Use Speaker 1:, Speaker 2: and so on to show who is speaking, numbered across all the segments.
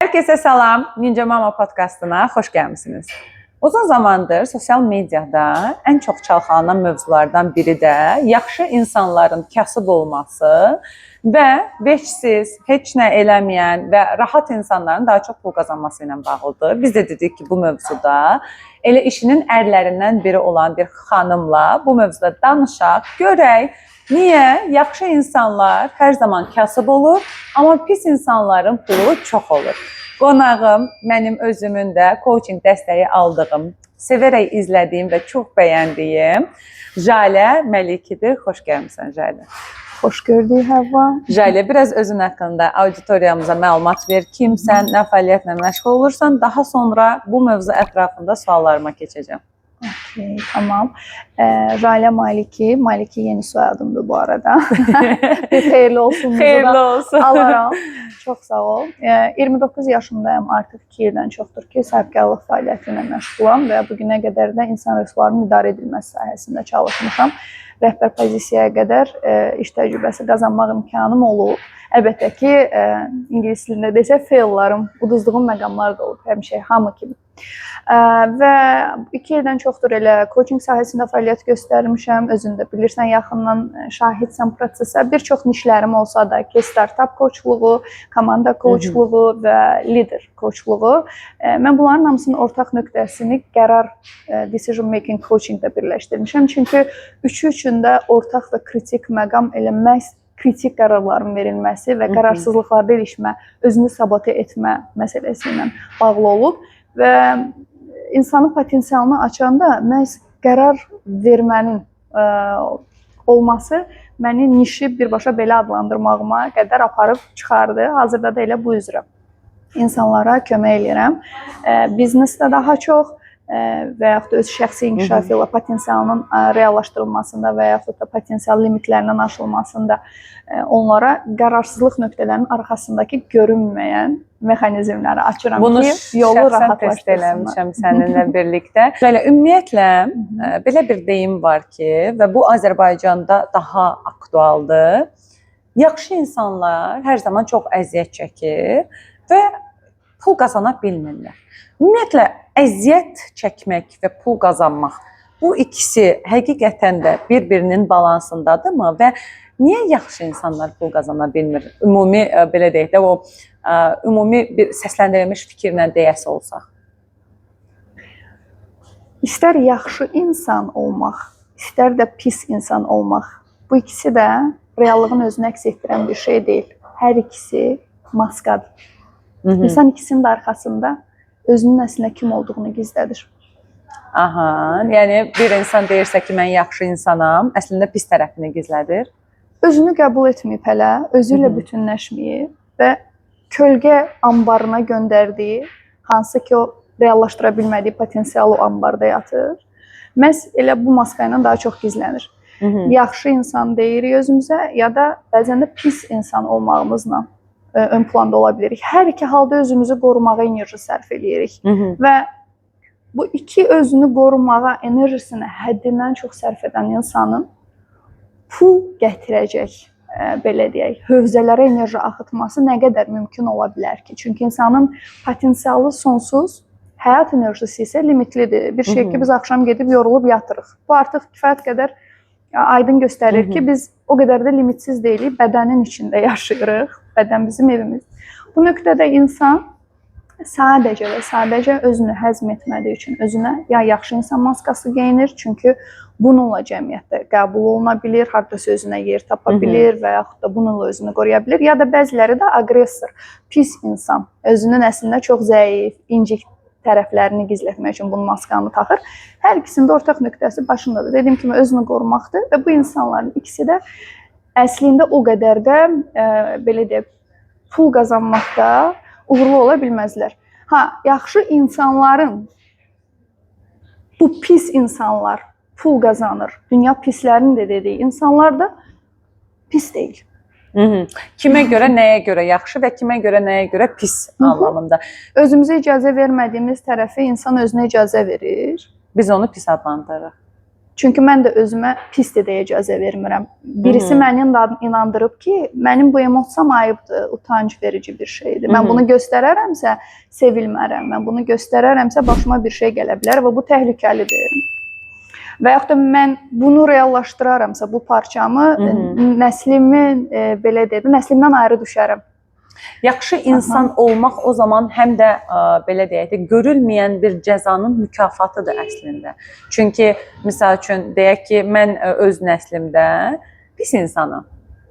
Speaker 1: Herkese salam. Ninja Mama podkastına xoş gəlmisiniz. Uzun zamandır sosial mediada ən çox çalxalanan mövzulardan biri də yaxşı insanların kasıb olması və veçsiz, heç nə eləməyən və rahat insanların daha çox pul qazanması ilə bağlıdır. Biz də dedik ki, bu mövzuda elə işinin ərlərindən biri olan bir xanımla bu mövzuda danışaq, görək niyə yaxşı insanlar hər zaman kasıb olur, amma pis insanların pulu çox olur. Qonağım mənim özümün də coaching dəstəyi aldığım, sevərək izlədiyim və çox bəyəndiyim Jalə Məlikidir. Xoş gəlmisən Jalə.
Speaker 2: Xoş gördük Həvva.
Speaker 1: Jalə, biraz özün haqqında auditoriyamıza məlumat ver. Kimsən, nə fəaliyyətlə məşğul olursan, daha sonra bu mövzu ətrafında suallarıma keçəcəm.
Speaker 2: Okey, tamam. Jalə Maliki, Maliki yeni soyadımdır bu arada. Bir xeyirli olsun.
Speaker 1: Xeyirli olsun.
Speaker 2: Alaram. Çox sağ ol. 29 yaşındayım artıq, 2 ildən çoxdur ki, sahibkarlıq fəaliyyəti ilə məşğulam və bu günə qədər də insan resurslarının idarə edilməsi sahəsində çalışmışam. Rəhbər pozisiyaya qədər iş təcrübəsi qazanmaq imkanım olub. Əlbəttə ki, ingilis dilində desək faillarım, uduzduğum məqamlar da olub həmişə, hamı kimi. Və 2 ildən çoxdur elə coaching sahəsində fəaliyyət göstərmişəm. Özün də bilirsən, yaxından şahidsən prosesə. Bir çox nişlərim olsa da ki, startap coachluğu, komanda coachluğu və lider coachluğu. Mən bunların hamısının ortaq nöqtəsini qərar decision making coachingdə birləşdirmişəm. Çünki üçü üçün də ortaq və kritik məqam elə məhz kritik qərarların verilməsi və qararsızlıqlarda ilişmə, özünü sabote etmə məsələsi ilə bağlı olub. Və insanın potensialını açanda məhz qərar vermənin olması məni nişi birbaşa belə adlandırmağıma qədər aparıb çıxardı. Hazırda da elə bu üzrə insanlara kömək eləyirəm. Biznesdə daha çox və yaxud da öz şəxsi inkişafı ilə potensialının reallaşdırılmasında və yaxud da potensial limitlərinin aşılmasında onlara qərarsızlıq nöqtələrinin arxasındakı görünməyən mexanizmləri açıram
Speaker 1: Bunu
Speaker 2: ki, yolu
Speaker 1: şəxsən test
Speaker 2: rahatlaşdırsınlar.
Speaker 1: eləmişəm səninlə birlikdə. Belə ümumiyyətlə belə bir deyim var ki, və bu Azərbaycanda daha aktualdır. Yaxşı insanlar hər zaman çox əziyyət çəkir və pul qazana bilmirlər. Ümumiyyətlə əziyyət çəkmək və pul qazanmaq, bu ikisi həqiqətən də bir-birinin balansındadırmı və niyə yaxşı insanlar pul qazana bilmir? Ümumi belə deyək də, o ümumi bir səsləndirilmiş fikirlə deyəsi olsaq.
Speaker 2: İstər yaxşı insan olmaq, istər də pis insan olmaq. Bu ikisi də reallığın özünü əks etdirən bir şey deyil. Hər ikisi maskadır. İnsan ikisinin də arxasında özünün əslində kim olduğunu gizlədir.
Speaker 1: Aha, yəni bir insan deyirsə ki, mən yaxşı insanam, əslində pis tərəfini gizlədir.
Speaker 2: Özünü qəbul etməyib hələ, özü ilə bütünləşməyib və kölgə ambarına göndərdiyi, hansı ki o reallaşdıra bilmədiyi potensial o ambarda yatır. Məhz elə bu maska ilə daha çox gizlənir. Yaxşı insan deyirik özümüzə, ya da bəzən də pis insan olmağımızla ön planda ola bilirik. Hər iki halda özümüzü qorumağa enerji sərf eləyirik. Və bu iki özünü qorumağa enerjisini həddindən çox sərf edən insanın pul gətirəcək, belə deyək, hövzələrə enerji axıtması nə qədər mümkün ola bilər ki? Çünki insanın potensialı sonsuz, həyat enerjisi isə limitlidir. Bir şey ki, biz axşam gedib yorulub yatırıq. Bu artıq kifayət qədər aydın göstərir ki, biz o qədər də limitsiz deyilik, bədənin içində yaşayırıq. Bədən bizim evimiz. Bu nöqtədə insan sadəcə və sadəcə özünü həzm etmədiyi üçün özünə ya yaxşı insan maskası geyinir, çünki bununla cəmiyyətdə qəbul oluna bilir, hardasa özünə yer tapa bilir və yaxud da bununla özünü qoruya bilir. Ya da bəziləri də aqressor, pis insan, özünün əslində çox zəif, incik tərəflərini gizlətmək üçün bunun maskanı taxır. Hər ikisinin də ortaq nöqtəsi başındadır. Dediyim kimi özünü qorumaqdır və bu insanların ikisi də əslində o qədər də belə deyək, pul qazanmaqda uğurlu ola bilməzlər. Ha, yaxşı insanların, bu pis insanlar pul qazanır. Dünya pislərinin də dediyi insanlar da pis deyil.
Speaker 1: Kimə görə, nəyə görə yaxşı və kimə görə, nəyə görə pis anlamında.
Speaker 2: Özümüzə icazə vermədiyimiz tərəfi insan özünə icazə verir.
Speaker 1: Biz onu pis adlandırırıq.
Speaker 2: Çünki mən də özümə pisdir deyə icazə vermirəm. Birisi məni inandırıb ki, mənim bu emosiyam ayıbdır, utanc verici bir şeydir. Mən bunu göstərərəmsə sevilmərəm. Mən bunu göstərərəmsə başıma bir şey gələ bilər və bu təhlükəlidir. Və yaxud da mən bunu reallaşdıraramsa, bu parçamı nəslimin belə deyək, nəslimdən ayrı düşərəm.
Speaker 1: Yaxşı insan olmaq o zaman həm də belə deyək də görülməyən bir cəzanın mükafatıdır əslində. Çünki misal üçün deyək ki, mən öz nəslimdə pis insanam.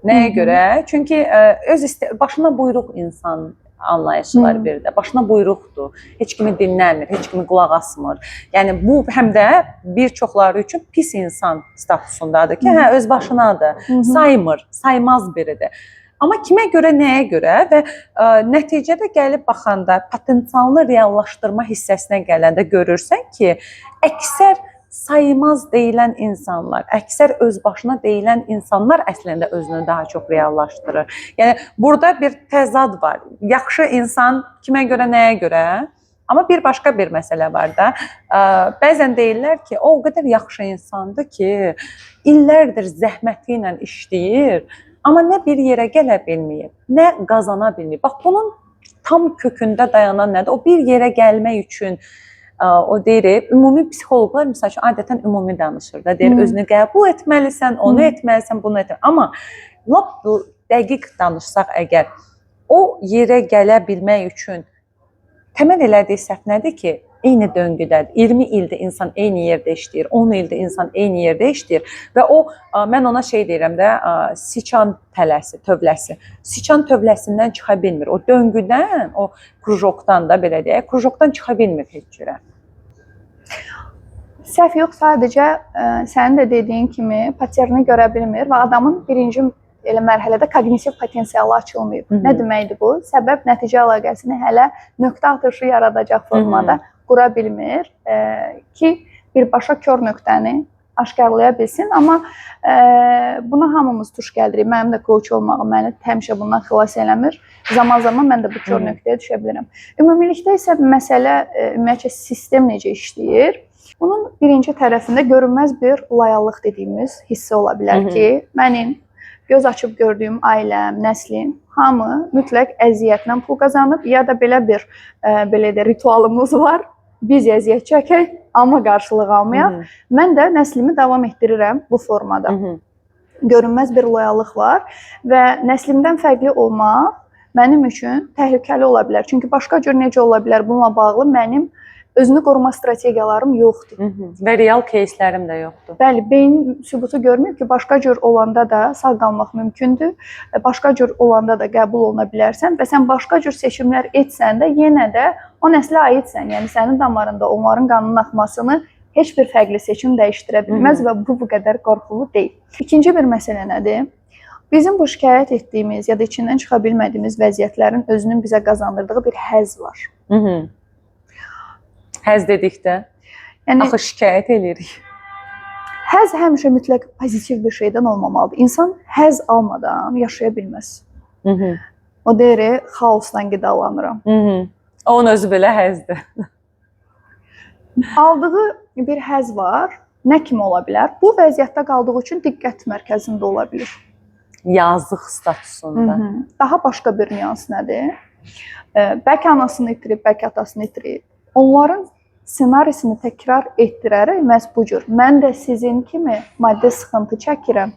Speaker 1: Nəyə görə? Çünki öz başına buyruq insan anlayışı var bir də. Başına buyruqdur. Heç kimi dinləmir, heç kimi qulaq asmır. Yəni bu həm də bir çoxları üçün pis insan statusundadır ki, hə öz başınadır. Saymır, saymaz biridir. Amma kimə görə, nəyə görə və nəticədə gəlib baxanda potensialını reallaşdırma hissəsinə gələndə görürsən ki, əksər saymaz deyilən insanlar, əksər öz başına deyilən insanlar əslində özünü daha çox reallaşdırır. Yəni burada bir təzad var. Yaxşı insan kimə görə, nəyə görə? Amma bir başqa bir məsələ var da. Bəzən deyirlər ki, o qədər yaxşı insandır ki, illərdir zəhməti ilə işləyir, amma nə bir yerə gələ bilməyib, nə qazana bilməyib. Bax bunun tam kökündə dayanan nədir? O bir yerə gəlmək üçün o deyir, ümumi psixoloqlar məsəl üçün adətən ümumi danışır da, deyir özünü qəbul etməlisən, onu etməlisən, bunu etməlisən. Amma lap dəqiq danışsaq əgər, o yerə gələ bilmək üçün təməl elədiyi səhv nədir ki, eyni döngüdədir. 20 ildir insan eyni yerdə işləyir, 10 ildir insan eyni yerdə işləyir və o mən ona şey deyirəm də, siçan tələsi, tövləsi. Siçan tövləsindən çıxa bilmir. O döngüdən, o krujokdan da belə deyək, krujokdan çıxa bilmir heç cürə.
Speaker 2: Səhv yox, sadəcə sənin də dediyin kimi paterni görə bilmir və adamın birinci elə mərhələdə koqnitiv potensialı açılmayıb. Nə deməkdir bu? Səbəb nəticə əlaqəsini hələ nöqtə atışı yaradacaq formada qura bilmir ki, birbaşa kör nöqtəni aşkarlaya bilsin. Amma buna hamımız tuş gəlirik. Mənim də coach olmağım məni həmişə bundan xilas eləmir. Zaman-zaman mən də bu kör nöqtəyə düşə bilirəm. Ümumilikdə isə məsələ ümumiyyətcə sistem necə işləyir? Bunun birinci tərəfində görünməz bir loyallıq dediyimiz hissə ola bilər ki, mənim göz açıb gördüyüm ailəm, nəslim, hamı mütləq əziyyətlə pul qazanıb ya da belə bir belə də ritualımız var. Biz əziyyət çəkək, amma qarşılıq almayaq. Mən də nəslimi davam etdirirəm bu formada. Görünməz bir loyallıq var və nəslimdən fərqli olmaq mənim üçün təhlükəli ola bilər. Çünki başqa cür necə ola bilər bununla bağlı mənim özünü qoruma strategiyalarım yoxdur.
Speaker 1: Və real кейslərim də yoxdur.
Speaker 2: Bəli, beyin sübutu görməyib ki, başqa cür olanda da sağ qalmaq mümkündür. Başqa cür olanda da qəbul oluna bilərsən və sən başqa cür seçimlər etsən də yenə də o nəslə aidsən. Yəni sənin damarında onların qanının axmasını heç bir fərqli seçim dəyişdirə bilməz və bu qədər qorxulu deyil. İkinci bir məsələ nədir? Bizim bu şikayət etdiyimiz ya da içindən çıxa bilmədiyimiz vəziyyətlərin özünün bizə qazandırdığı bir həzz var.
Speaker 1: Həzz dedikdə, yəni, axı şikayət eləyirik.
Speaker 2: Həzz həmişə mütləq pozitiv bir şeydən olmamalıdır. İnsan həzz almadan yaşaya bilməz. O deyir, xaosdan qidalanıram.
Speaker 1: Onun özü belə həzzdir.
Speaker 2: Aldığı bir həzz var. Nə kimi ola bilər? Bu vəziyyətdə qaldığı üçün diqqət mərkəzində ola bilir.
Speaker 1: Yazıq statusunda.
Speaker 2: Daha başqa bir nüans nədir? Bəlkə anasını itirib, bəlkə atasını itirib. Onların ssenarisini təkrar etdirərək məhz bu cür. Mən də sizin kimi maddi sıxıntı çəkirəm.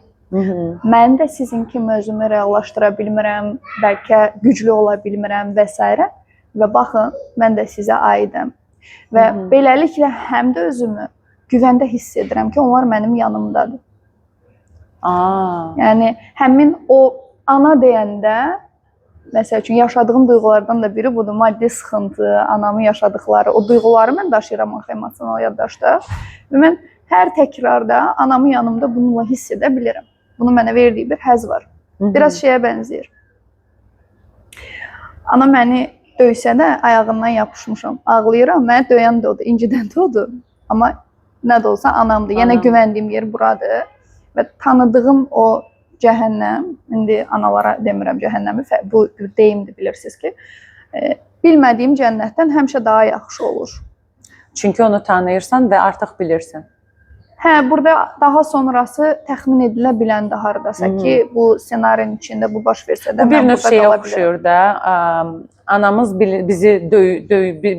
Speaker 2: Mən də sizin kimi özümü reallaşdıra bilmirəm, bəlkə güclü ola bilmirəm və s. Və baxın, mən də sizə aidəm. Və beləliklə həm də özümü güvəndə hiss edirəm ki, onlar mənim yanımdadır. Yəni həmin o ana deyəndə, məsəl üçün, yaşadığım duyğulardan da biri budur. Maddi sıxıntı, anamın yaşadıkları, o duyğuları mən daşıyıram axı emosional yaddaşda. Və mən hər təkrarda anamın yanımda bununla hiss edə bilirəm. Bunun mənə verdiyi bir həzz var. Biraz şeyə bənzəyir. Ana məni döysə də ayağından yapışmışam. Ağlayıram, məni döyən də odur, incidən də odur. Amma nə də olsa anamdır. Yenə güvəndiyim yer buradır. Və tanıdığım o cəhənnəm, indi analara demirəm cəhənnəmi, bu bir deyimdir bilirsiniz ki, bilmədiyim cənnətdən həmişə daha yaxşı olur.
Speaker 1: Çünki onu tanıyırsan və artıq bilirsən.
Speaker 2: Hə, burada daha sonrası təxmin edilə biləndə hardasa ki, bu ssenarinin içində bu baş versə də
Speaker 1: Bu bir
Speaker 2: mən
Speaker 1: növ
Speaker 2: burada
Speaker 1: şeyə
Speaker 2: qala bilərəm.
Speaker 1: oxşuyur da. Anamız bizi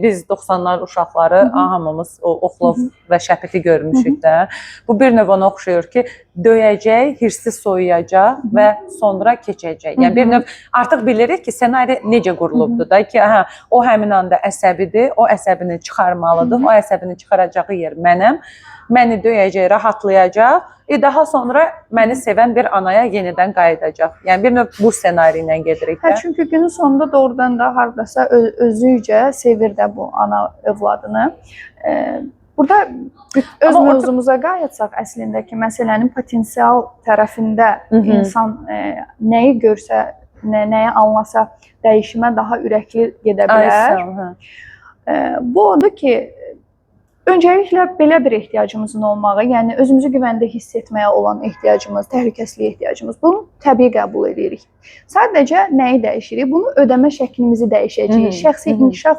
Speaker 1: biz 90-lar uşaqları hamımız o oxlov və şəpiti görmüşük də. Bu bir növ ona oxşuyur ki, döyəcək, hirsi soyuyacaq və sonra keçəcək. Yəni bir növ artıq bilirik ki, ssenari necə qurulubdur da ki, hə, o həmin anda əsəbidir, o əsəbini çıxarmalıdır, o əsəbini çıxaracağı yer mənəm. Məni döyəcək, rahatlayacaq. Daha sonra məni sevən bir anaya yenidən qayıdacaq. Yəni bir növ bu ssenari ilə gedirik
Speaker 2: Hə,
Speaker 1: də.
Speaker 2: çünki günün sonunda doğrudan da hardasa özücə sevir də bu ana övladını. Burada öz
Speaker 1: Amma orada-
Speaker 2: mövzumuza qayıtsaq, əslində ki, məsələnin potensial tərəfində insan nəyi görsə, nəyi anlasa dəyişimə daha ürəkli gedə
Speaker 1: Ay,
Speaker 2: bilər.
Speaker 1: sağ ol, hə.
Speaker 2: Bu odur ki, öncəliklə belə bir ehtiyacımızın olmağı, yəni özümüzü güvəndə hiss etməyə olan ehtiyacımız, təhlükəsizlik ehtiyacımız, bunu təbii qəbul edirik. Sadəcə nəyi dəyişirik? Bunu ödəmə şəklimizi dəyişəcəyik. Şəxsi inkişaf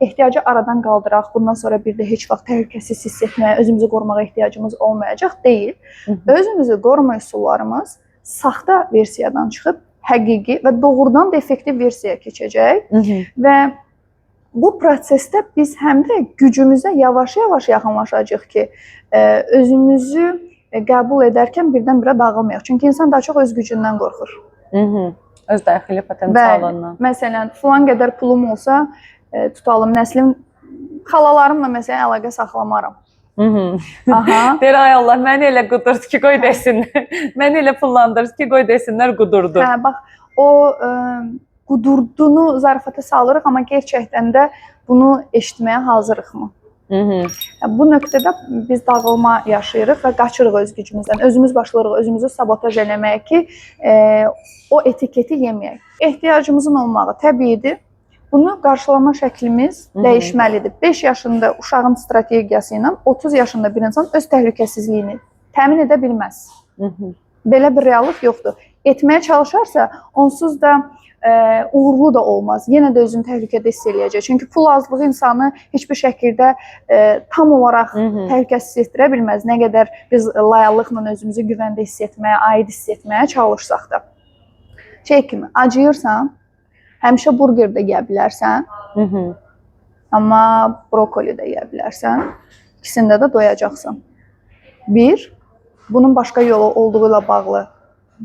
Speaker 2: ehtiyacı aradan qaldıraq, bundan sonra bir də heç vaxt təhlükəsiz hiss etməyə, özümüzü qorumağa ehtiyacımız olmayacaq deyil. Özümüzü qoruma üsullarımız saxta versiyadan çıxıb həqiqi və doğrudan da effektiv versiyaya keçəcək və bu prosesdə biz həm də gücümüzə yavaş-yavaş yaxınlaşacağıq ki, özümüzü qəbul edərkən birdən-birə dağılmayaq. Çünki insan daha çox öz gücündən qorxur.
Speaker 1: Öz daxili potensialından.
Speaker 2: Bəli. Məsələn, filan qədər pulum olsa, tutalım nəslim, xalalarımla məsələn əlaqə saxlamaram. Aha.
Speaker 1: Deyir, ay Allah, məni elə qudurdu ki, qoy desinlər. Məni elə pullandırdı ki, qoy desinlər, qudurdu.
Speaker 2: Hə, bax, o qudurdunu zarafata salırıq, amma gerçəkdən də bunu eşitməyə hazırıqmı? Bu nöqtədə biz dağılma yaşayırıq və qaçırıq öz gücümüzdən. Özümüz başlayırıq özümüzü sabotaj eləməyə ki, o etiketi yeməyək. Ehtiyacımızın olmağı təbiidir. Bunu qarşılama şəklimiz dəyişməlidir. 5 yaşında uşağın strategiyası ilə 30 yaşında bir insan öz təhlükəsizliyini təmin edə bilməz. Belə bir reallıq yoxdur. Etməyə çalışarsa, onsuz da uğurlu da olmaz. Yenə də özünü təhlükədə hiss eləyəcək. Çünki pul azlığı insanı heç bir şəkildə tam olaraq təhlükəsiz hiss etdirə bilməz. Nə qədər biz layallıqla özümüzü güvəndə hiss etməyə, aid hiss etməyə çalışsaq da. Şey kimi, acıyırsan, həmişə burger də yeyə bilərsən, amma brokoli də yeyə bilərsən. İkisində də doyacaqsan. Bir, bunun başqa yolu olduğu ilə bağlı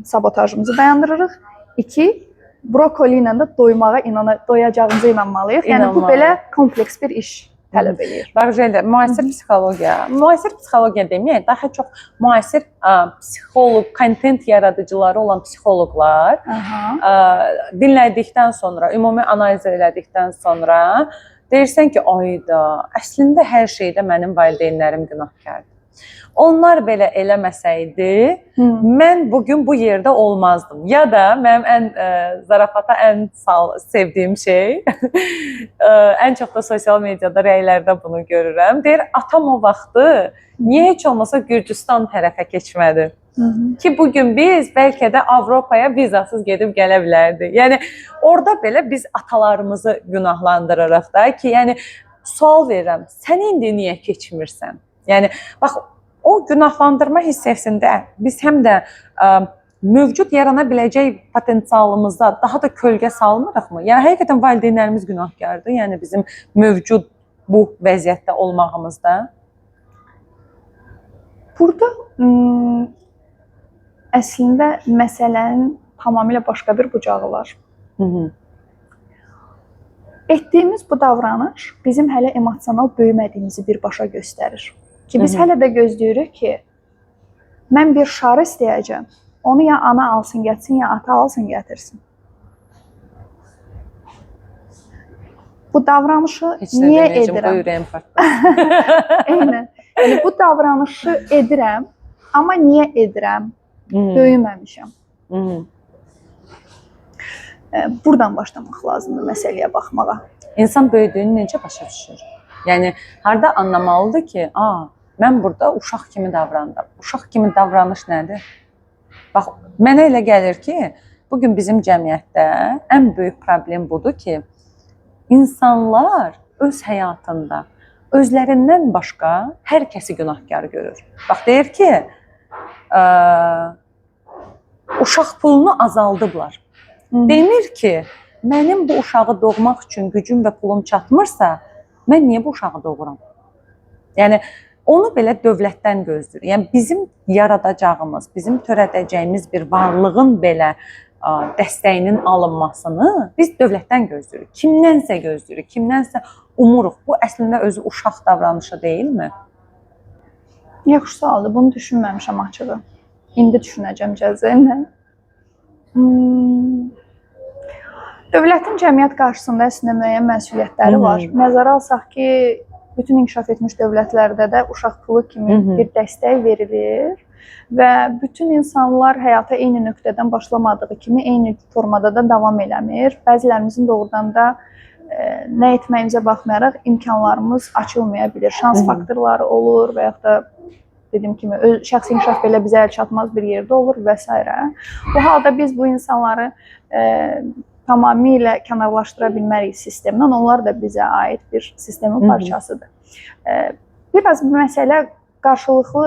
Speaker 2: sabotajımızı dayandırırıq. İki, brokoli ilə də doymağa doyacağımıza inanmalıyıq. Yəni bu belə kompleks bir iş tələb eləyir.
Speaker 1: Bax, Jeldə, müasir psixologiya, müasir psixologiya deməyək, daha çox müasir psixoloq, kontent yaradıcıları olan psixoloqlar dinlədikdən sonra, ümumi analiz elədikdən sonra deyirsən ki, ayda, əslində hər şeydə mənim valideynlərim günahkardır. Onlar belə eləməsəydi, mən bugün bu yerdə olmazdım. Ya da mənim ən zarafata ən sevdiyim şey, ən çox da sosial mediada, rəylərdə bunu görürəm. Deyir, atam o vaxtı niyə heç olmasa Gürcüstan tərəfə keçmədi? Ki bugün biz bəlkə də Avropaya vizasız gedib gələ bilərdik. Yəni orada belə biz atalarımızı günahlandırırıq da ki, yəni sual verirəm, sən indi niyə keçmirsən? Yəni bax, o günahlandırma hissəsində biz həm də mövcud yarana biləcək potensialımıza daha da kölgə salmırıqmı? Yəni həqiqətən valideynlərimiz günahkardır. Yəni bizim mövcud bu vəziyyətdə olmağımızda.
Speaker 2: Burada əslində məsələnin tamamilə başqa bir bucağı var. Etdiyimiz bu davranış bizim hələ emosional böyümədiyimizi birbaşa göstərir. Ki biz hələ də gözləyirik ki, mən bir şarı istəyəcəm. Onu ya ana alsın gətirsin, ya ata alsın gətirsin. Bu davranışı
Speaker 1: Heç nə
Speaker 2: niyə
Speaker 1: deməyəcəm,
Speaker 2: edirəm?
Speaker 1: qoy ürəyim partlasın.
Speaker 2: Eynən. Yəni bu davranışı edirəm, amma niyə edirəm? Böyüməmişəm. Buradan başlamaq lazımdır məsələyə baxmağa.
Speaker 1: İnsan böyüdüyünü necə başa düşür? Yəni harda anlamalıdır ki, mən burada uşaq kimi davrandım. Uşaq kimi davranış nədir? Bax, mənə elə gəlir ki, bugün bizim cəmiyyətdə ən böyük problem budur ki, insanlar öz həyatında Özlərindən başqa hər kəsi günahkar görür. Bax deyir ki, uşaq pulunu azaldıblar. Demir ki, mənim bu uşağı doğmaq üçün gücüm və pulum çatmırsa, mən niyə bu uşağı doğuram? Yəni onu belə dövlətdən gözləyir. Yəni bizim yaradacağımız, bizim törədəcəyimiz bir varlığın belə dəstəyinin alınmasını biz dövlətdən gözləyirik. Kimdənsə gözləyirik, kimdənsə umuruq. Bu əslində özü uşaq davranışı deyilmi?
Speaker 2: Yaxşı sualdır. Bunu düşünməmişəm açığı. İndi düşünəcəm cəza ilə. Dövlətin cəmiyyət qarşısında əslində müəyyən məsuliyyətləri var. Nəzərə alsaq ki, bütün inkişaf etmiş dövlətlərdə də uşaq pulu kimi bir dəstək verilir və bütün insanlar həyata eyni nöqtədən başlamadığı kimi eyni formada da davam eləmir. Bəzilərimizin doğrudan da nə etməyimizə baxmayaraq imkanlarımız açılmaya bilir. Şans faktorları olur və yaxud da dediyim kimi öz şəxsi inkişaf belə bizə əl çatmaz bir yerdə olur və s. Bu halda biz bu insanları tamamilə kənarlaşdıra bilmərik sistemdən. Onlar da bizə aid bir sistemin parçasıdır. Biraz məsələ qarşılıqlı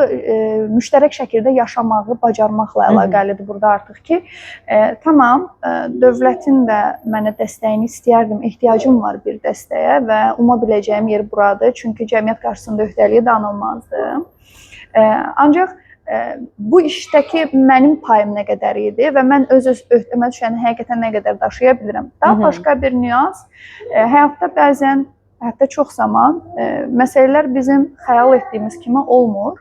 Speaker 2: müştərək şəkildə yaşamağı bacarmaqla əlaqəlidir burada artıq ki, tamam, dövlətin də mənə dəstəyini istəyərdim, ehtiyacım var bir dəstəyə və uma biləcəyim yer buradır. Çünki cəmiyyət qarşısında öhdəliyi danılmazdır. Ancaq bu işdəki mənim payım nə qədər idi və mən öz öhdəmə düşəni həqiqətən nə qədər daşıya bilirəm. Daha başqa bir nüans, həyatda bəzən, hətta çox zaman məsələlər bizim xəyal etdiyimiz kimi olmur.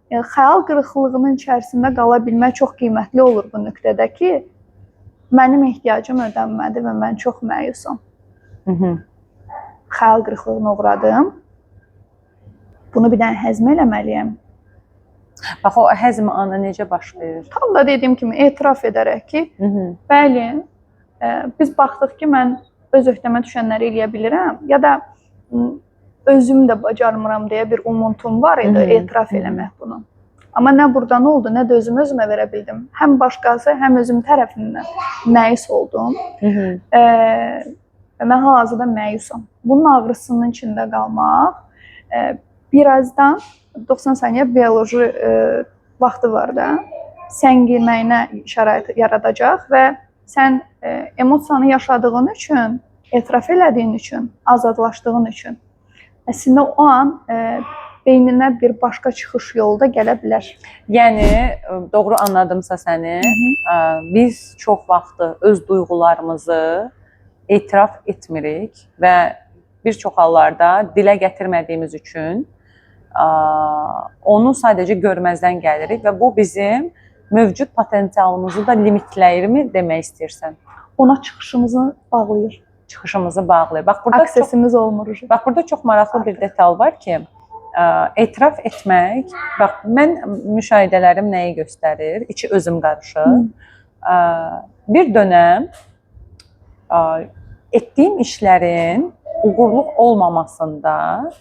Speaker 2: Xəyal qırıqlığının içərisində qala bilmək çox qiymətli olur bu nöqtədə ki, mənim ehtiyacım ödənmədi və mən çox məyusam. Xəyal qırıqlığına uğradım. Bunu bir dənə həzm eləməliyəm.
Speaker 1: Bax o həzm anı necə baş verir?
Speaker 2: Tam da dediyim kimi etiraf edərək ki, bəli, biz baxdıq ki, mən öz öhdəmə düşənləri eləyə bilirəm ya da özüm də bacarmıram deyə bir umuntum var idi, etiraf eləmək bunu. Amma nə burdan oldu, nə də özüm özümə verə bildim. Həm başqası, həm özüm tərəfindən məyus oldum. Mən hal-hazırda məyusam. Bunun ağrısının içində qalmaq, birazdan 90 saniyə bioloji vaxtı var da, səngiməyinə şərait yaradacaq və sən emosiyanı yaşadığın üçün, etiraf elədiyin üçün, azadlaşdığın üçün əslində o an beyninə bir başqa çıxış yolu da gələ bilər.
Speaker 1: Yəni doğru anladımsa səni, biz çox vaxtı öz duyğularımızı etiraf etmirik və bir çox hallarda dilə gətirmədiyimiz üçün onu sadəcə görməzdən gəlirik və bu bizim mövcud potensialımızı da limitləyirmi demək istəyirsən?
Speaker 2: Ona çıxışımızı bağlayır.
Speaker 1: Çıxışımızı bağlayır. Bax burada
Speaker 2: aksesimiz olmur.
Speaker 1: Bax burada çox maraqlı bir detal var ki, etiraf etmək, bax mən müşahidələrim nəyi göstərir? İçi özüm qarışır. Bir dönəm etdiyim işlərin uğurluq olmamasında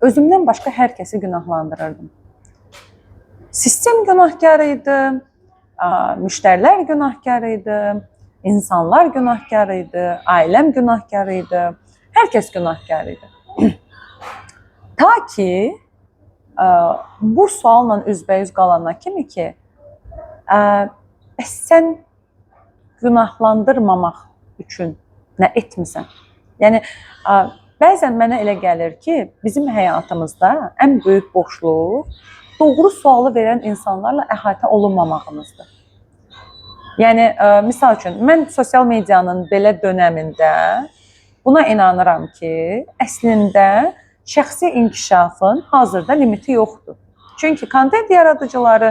Speaker 1: özümdən başqa hər kəsi günahlandırırdım. Sistem günahkar idi, müştərilər günahkar idi, insanlar günahkar idi, ailəm günahkar idi, hər kəs günahkar idi. Ta ki bu sualla üzbəyüz qalana kimi ki, bəs sən günahlandırmamaq üçün nə etmisən? Yəni, bəzən mənə elə gəlir ki, bizim həyatımızda ən böyük boşluq doğru sualı verən insanlarla əhatə olunmamağımızdır. Yəni, misal üçün, mən sosial medianın belə dönəmində buna inanıram ki, əslində şəxsi inkişafın hazırda limiti yoxdur. Çünki kontent yaradıcıları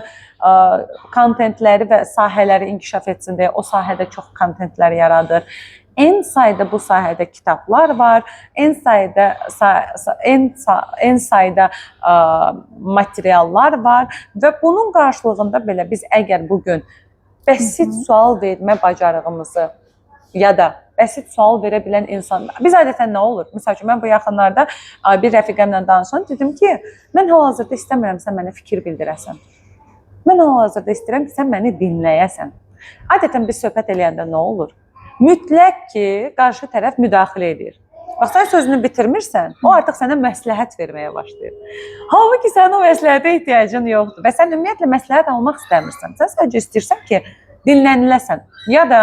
Speaker 1: kontentləri və sahələri inkişaf etsin deyə o sahədə çox kontentlər yaradır. En sayda bu sahədə kitablar var, en sayda materiallar var və bunun qarşılığında belə biz əgər bugün bəsit sual vermə bacarığımızı ya da bəsit sual verə bilən insan, biz adətən nə olur? Misal üçün, mən bu yaxınlarda bir rəfiqəmlə danışan dedim ki, mən hal-hazırda istəmirəm sən mənə fikir bildirəsən. Mən hal-hazırda istəyirəm ki, sən məni dinləyəsən. Adətən biz söhbət eləyəndə nə olur? Mütləq ki, qarşı tərəf müdaxilə edir. Bax, sən sözünü bitirmirsən, o artıq sənə məsləhət verməyə başlayır. Halbuki sənin o məsləhətə ehtiyacın yoxdur və sən ümumiyyətlə məsləhət almaq istəmirsən. Sən sadəcə istəyirsən ki, dinləniləsən. Ya da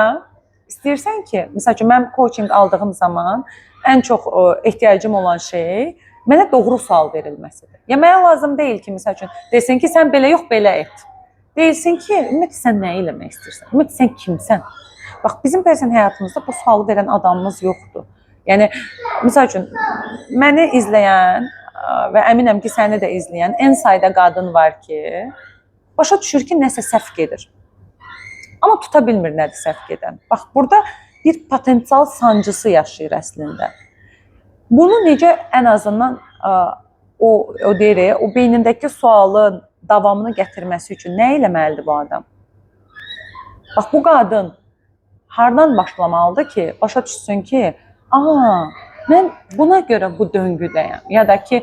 Speaker 1: istəyirsən ki, məsəl üçün mən coaching aldığım zaman ən çox ehtiyacım olan şey mənə doğru sual verilməsidir. Ya mənə lazım deyil ki, məsəl üçün desin ki, sən belə yox, belə et. Deyilsin ki, ümumiyyətlə sən nə eləmək istəyirsən? Ümumiyyətlə sən kimsən? Bax, bizim bəzən həyatımızda bu sualı verən adamımız yoxdur. Yəni məsəl üçün məni izləyən və əminəm ki, səni də izləyən en sayda qadın var ki, başa düşür ki, nəsə səhv gedir. Amma tuta bilmir nədir səhv gedən. Bax, burada bir potensial sancısı yaşayır əslində. Bunu necə ən azından o deyir, o beynindəki sualın davamını gətirməsi üçün nə eləməlidir bu adam? Bax, bu qadın hardan başlamalıdır ki, başa düşsün ki, mən buna görə bu döngüdəyəm, ya da ki,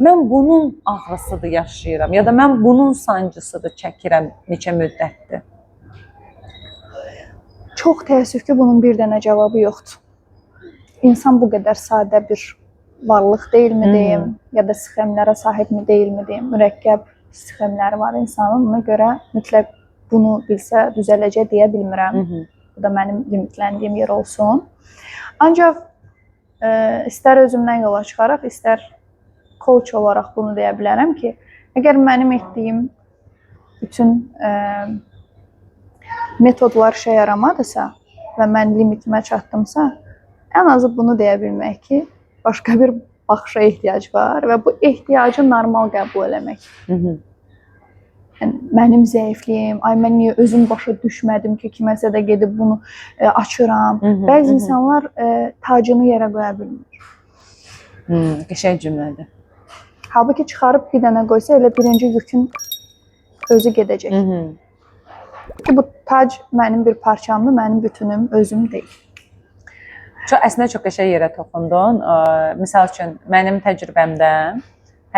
Speaker 1: mən bunun ağrısıdır yaşayıram, ya da mən bunun sancısıdır çəkirəm neçə müddətdir.
Speaker 2: Çox təəssüf ki, bunun bir dənə cavabı yoxdur. İnsan bu qədər sadə bir varlıq deyilmi deyim, ya da sxemlərə sahibmi deyilmi deyim, mürəkkəb sxemləri var insanın. Ona görə mütləq bunu bilsə düzələcək deyə bilmirəm. Bu da mənim limitləndiyim yer olsun. Ancaq istər özümdən yola çıxaraq, istər coach olaraq bunu deyə bilərəm ki, əgər mənim etdiyim bütün metodlar işə yaramadısa və mən limitimə çatdımsa, ən azı bunu deyə bilmək ki, başqa bir baxışa ehtiyac var və bu ehtiyacı normal qəbul eləmək. Yəni, mənim zəifliyim, ay mən niyə özüm başa düşmədim ki, kiməsə də gedib bunu açıram. Bəzi insanlar tacını yerə qoya bilmir.
Speaker 1: Qəşəng cümlədir.
Speaker 2: Halbuki çıxarıb bir dənə qoysa, elə birinci yükün özü gedəcək. Ki bu tac mənim bir parçamdır, mənim bütünüm, özüm deyil.
Speaker 1: Çox, əslində çox qəşəng yerə toxundun. Misal üçün, mənim təcrübəmdə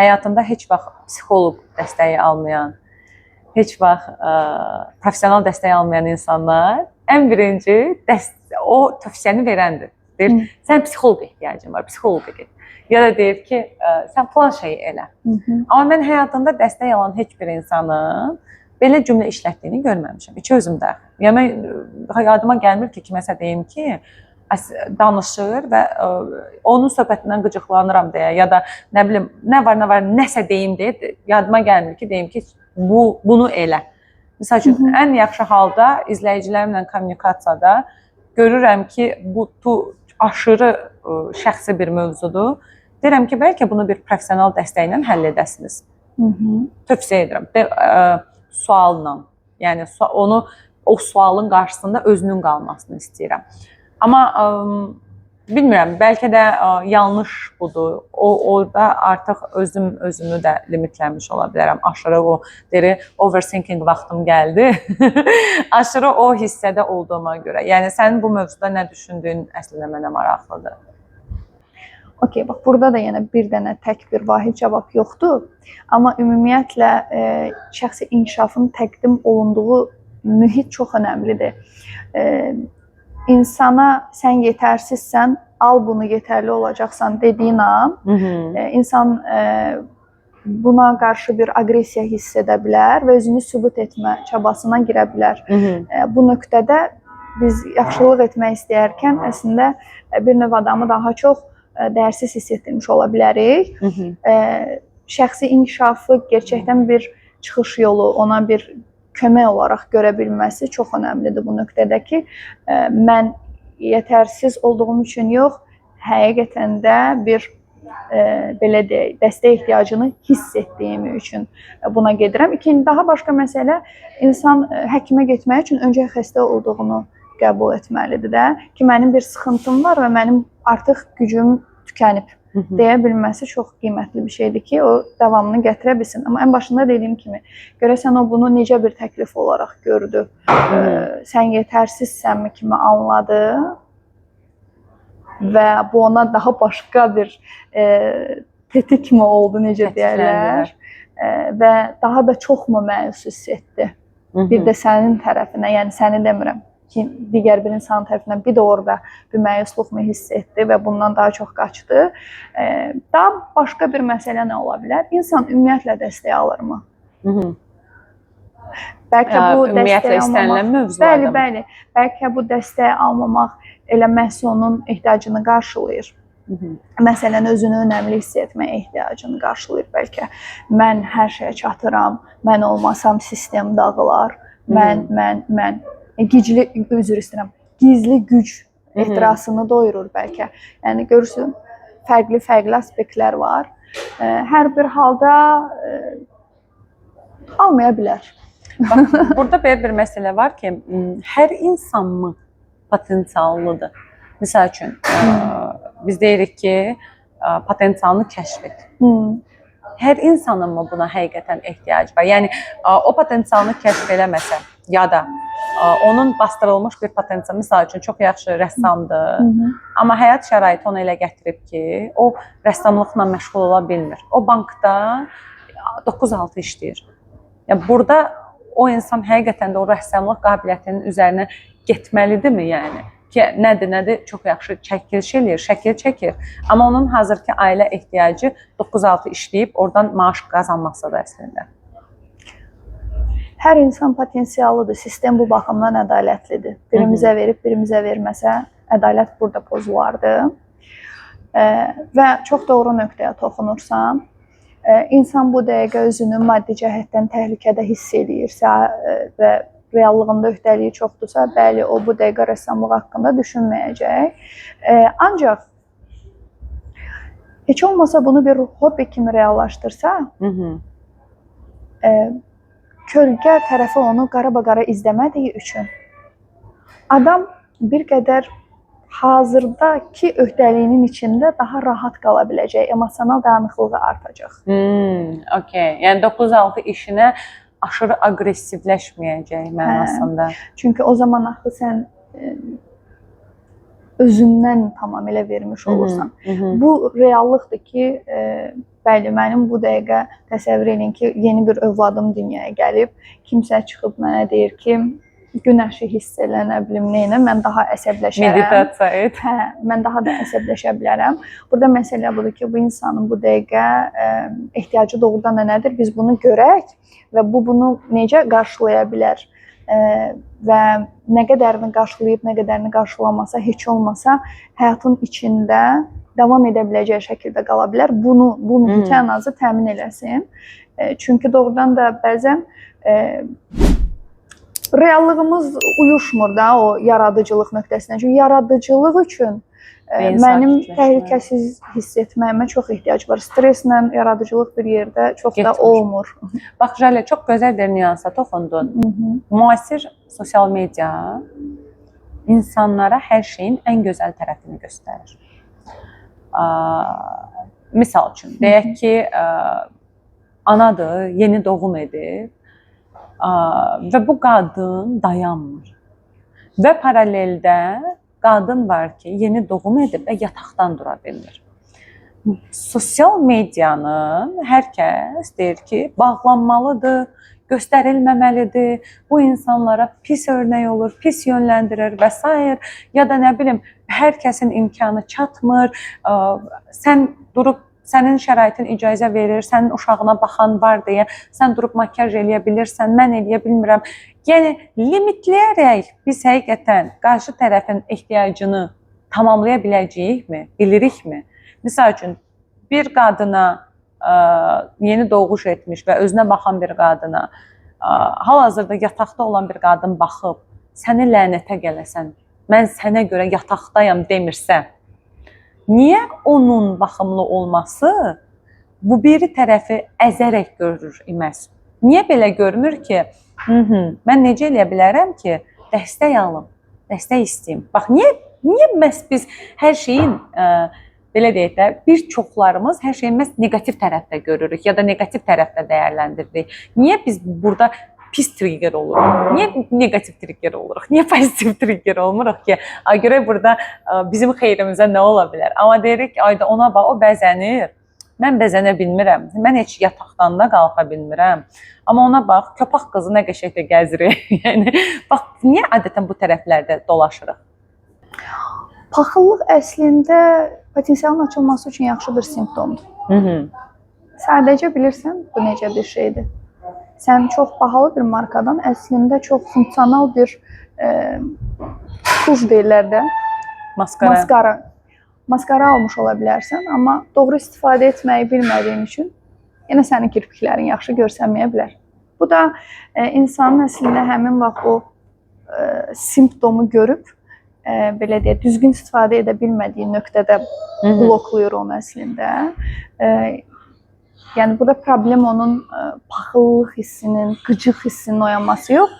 Speaker 1: həyatında heç vaxt psixoloq dəstəyi almayan, heç vaxt professional dəstək almayan insanlar ən birinci o tövsiyəni verəndir. Deyir, sən psixoloqa ehtiyacın var, psixoloqa get. Ya da deyir ki, sən falan şeyi elə. Amma mən həyatında dəstək alan heç bir insanın belə cümlə işlətdiyini görməmişəm. İki özüm də. Yəni mən yadıma gəlmir ki, kiməsə deyim ki, danışır və onun söhbətindən qıcıqlanıram deyə ya da nə bilim, nə var, nə var, nəsə deyim deyə yadıma gəlmir ki, deyim ki, bunu elə. Məsəl üçün, ən yaxşı halda izləyicilərimlə kommunikasiyada görürəm ki, bu aşırı şəxsi bir mövzudur. Deyirəm ki, bəlkə bunu bir professional dəstəklə həll edəsiniz. Tövsiyə edirəm. Sualla. Yəni onu o sualın qarşısında özünün qalmasını istəyirəm. Amma bilmirəm, bəlkə də yanlış budur. Orada artıq özümü də limitləmiş ola bilərəm. Aşırı o deri overthinking vaxtım gəldi. Aşırı o hissədə olduğuma görə. Yəni sənin bu mövzuda nə düşündüyün əslində mənə maraqlıdır.
Speaker 2: Okey, bax burada da yenə bir dənə tək bir vahid cavab yoxdur. Amma ümumiyyətlə şəxsi inkişafın təqdim olunduğu mühit çox önəmlidir. İnsana sən yetərsizsən, al bunu yetərli olacaqsan dediyin an, insan buna qarşı bir aqressiya hiss edə bilər və özünü sübut etmə çabasına girə bilər. Bu nöqtədə biz yaxşılıq etmək istəyərkən əslində bir növ adamı daha çox dəyərsiz hiss etdirmiş ola bilərik. Şəxsi inkişafı gerçəkdən bir çıxış yolu, ona bir kömək olaraq görə bilməsi çox önəmlidir bu nöqtədə ki, mən yetərsiz olduğum üçün yox, həqiqətən də bir belə deyək, dəstək ehtiyacını hiss etdiyim üçün buna gedirəm. İkinci, daha başqa məsələ, insan həkimə getmək üçün öncə xəstə olduğunu qəbul etməlidir də ki, mənim bir sıxıntım var və mənim artıq gücüm tükənib deyə bilməsi çox qiymətli bir şeydir ki, o davamını gətirə bilsin. Amma ən başında dediyim kimi, görəsən o bunu necə bir təklif olaraq gördü? Sən yetərsizsənmi kimi anladı və bu ona daha başqa bir tetik mi oldu, necə deyərlər? Və daha da çox mu məyus hiss etdi? Bir də sənin tərəfinə, yəni səni demirəm, ki, digər bir insan tərəfindən bir də orada bir məyusluqmu hiss etdi və bundan daha çox qaçdı. Daha başqa bir məsələ nə ola bilər? İnsan ümumiyyətlə dəstək alırmı? Bəlkə bu
Speaker 1: Ümumiyyətlə
Speaker 2: dəstəyi almamaq.
Speaker 1: istənilən mövzularda.
Speaker 2: Bəli, bəli. Bəlkə bu dəstəyi almamaq elə məhz onun ehtiyacını qarşılayır. Məsələn, özünü önəmli hiss etməyə ehtiyacını qarşılayır bəlkə. Mən hər şeyə çatıram, mən olmasam sistem dağılar. Mən gizli, üzr istəyirəm. Gizli güc ehtirasını doyurur bəlkə. Yəni görürsün, fərqli-fərqli aspektlər var. Hər bir halda almaya bilər.
Speaker 1: Bax, burada belə bir məsələ var ki, hər insanmı potensiallıdır? Misal üçün, biz deyirik ki, potensialını kəşf et. Hər insanın mı buna həqiqətən ehtiyacı var? Yəni o potensialını kəşf eləməsə ya da onun bastırılmış bir potensial, misal üçün çox yaxşı rəssamdır, amma həyat şəraiti onu elə gətirib ki, o rəssamlıqla məşğul ola bilmir. O bankda 9-6 işləyir. Yəni burada o insan həqiqətən də o rəssamlıq qabiliyyətinin üzərinə getməlidirmi yəni? Ki nədir, çox yaxşı çəkiliş eləyir, şəkil çəkir. Amma onun hazırki ailə ehtiyacı 9-6 işləyib oradan maaş qazanmasıdır əslində.
Speaker 2: Hər insan potensiallıdır. Sistem bu baxımdan ədalətlidir. Birimizə verib, birimizə verməsə, ədalət burada pozulardı. Və çox doğru nöqtəyə toxunursan. İnsan bu dəqiqə özünü maddi cəhətdən təhlükədə hiss eləyirsə və reallığında öhdəliyi çoxdursa, bəli, o bu dəqiqə rəssamlıq haqqında düşünməyəcək. Ancaq heç olmasa bunu bir hobbi kimi reallaşdırsa, kölgə tərəfi onu qarabaqara izləmədiyi üçün adam bir qədər hazırdakı öhdəliyinin içində daha rahat qala biləcək, emosional dayanıqlığı artacaq.
Speaker 1: Okey. Yəni 9-6 işinə aşırı aqressivləşməyəcək mənasında.
Speaker 2: Çünki o zaman axı sən özündən tamamilə vermiş olursan. Bu reallıqdır ki, bəli, mənim bu dəqiqə təsəvvür edin ki, yeni bir övladım dünyaya gəlib, kimsə çıxıb mənə deyir ki, günəşi hiss elə, nə bilim, nə, mən daha əsəbləşərəm.
Speaker 1: Meditasiya et.
Speaker 2: Hə, mən daha da əsəbləşə bilərəm. Burada məsələ budur ki, bu insanın bu dəqiqə ehtiyacı doğrudan da nədir? Biz bunu görək və bu bunu necə qarşılaya bilər? Və nə qədərini qarşılayıb, nə qədərini qarşılamasa, heç olmasa həyatın içində davam edə biləcəyi şəkildə qala bilər. Bunu, bu mühiti ən azı təmin eləsin. Çünki doğrudan da bəzən reallığımız uyuşmur da o yaradıcılıq nöqtəsinə. Çünki yaradıcılıq üçün mənim təhlükəsiz hiss etməyimə çox ehtiyac var. Stresslə yaradıcılıq bir yerdə çox da olmur.
Speaker 1: Bax, Jalə, çox gözəl bir nüansa toxundun. Müasir sosial media insanlara hər şeyin ən gözəl tərəfini göstərir. Misal üçün, deyək ki, anadır, yeni doğum edib və bu qadın dayanmır. Və paraleldə qadın var ki, yeni doğum edib və yataqdan dura bilmir. Sosial medianın hər kəs deyir ki, bağlanmalıdır, göstərilməməlidir, bu insanlara pis örnək olur, pis yönləndirir və s. Ya da nə bilim, hər kəsin imkanı çatmır, sən durub sənin şəraitin icazə verir, sənin uşağına baxan var deyə sən durub makiyaj eləyə bilirsən, mən eləyə bilmirəm. Yəni, limitləyərək biz həqiqətən qarşı tərəfin ehtiyacını tamamlaya biləcəyikmi, bilirikmi? Misal üçün, bir qadına yeni doğuş etmiş və özünə baxan bir qadına, hal-hazırda yataqda olan bir qadın baxıb, səni lənətə gələsən, mən sənə görə yataqdayam demirsə, niyə onun baxımlı olması bu biri tərəfi əzərək görür iməz? Niyə belə görmür ki, mən necə eləyə bilərəm ki, dəstək alım, dəstək istəyim? Bax, niyə məhz biz hər şeyin, belə deyək də, bir çoxlarımız hər şeyi məhz neqativ tərəfdə görürük ya da neqativ tərəfdə dəyərləndiririk? Niyə biz burada pis trigger oluruq? Niyə neqativ trigger oluruq? Niyə pozitiv trigger olmuruq ki, görək burada bizim xeyrimizə nə ola bilər? Amma deyirik ki, ayda ona bax, o bəzənir. Mən bəzənə bilmirəm. Mən heç yataqdan da qalxa bilmirəm. Amma ona bax, köpək qızı nə qəşəng də gəzir. Yəni bax, niyə adətən bu tərəflərdə dolaşırıq?
Speaker 2: Paxıllıq əslində potensialın açılması üçün yaxşı bir simptomdur.
Speaker 1: Hı.
Speaker 2: Sadəcə bilirsən bu necə bir şeydir. Sən çox bahalı bir markadan əslində çox funksional bir tuş deyirlər də,
Speaker 1: Maskara.
Speaker 2: maskara. Maskara almış ola bilərsən, amma doğru istifadə etməyi bilmədiyin üçün yenə sənin kirpiklərin yaxşı görsənməyə bilər. Bu da insanın əslində həmin vaxt o simptomu görüb belə deyək, düzgün istifadə edə bilmədiyi nöqtədə bloklayır onu əslində. Yəni burada problem onun paxıllıq hissinin, qıcıq hissinin oyanması yox,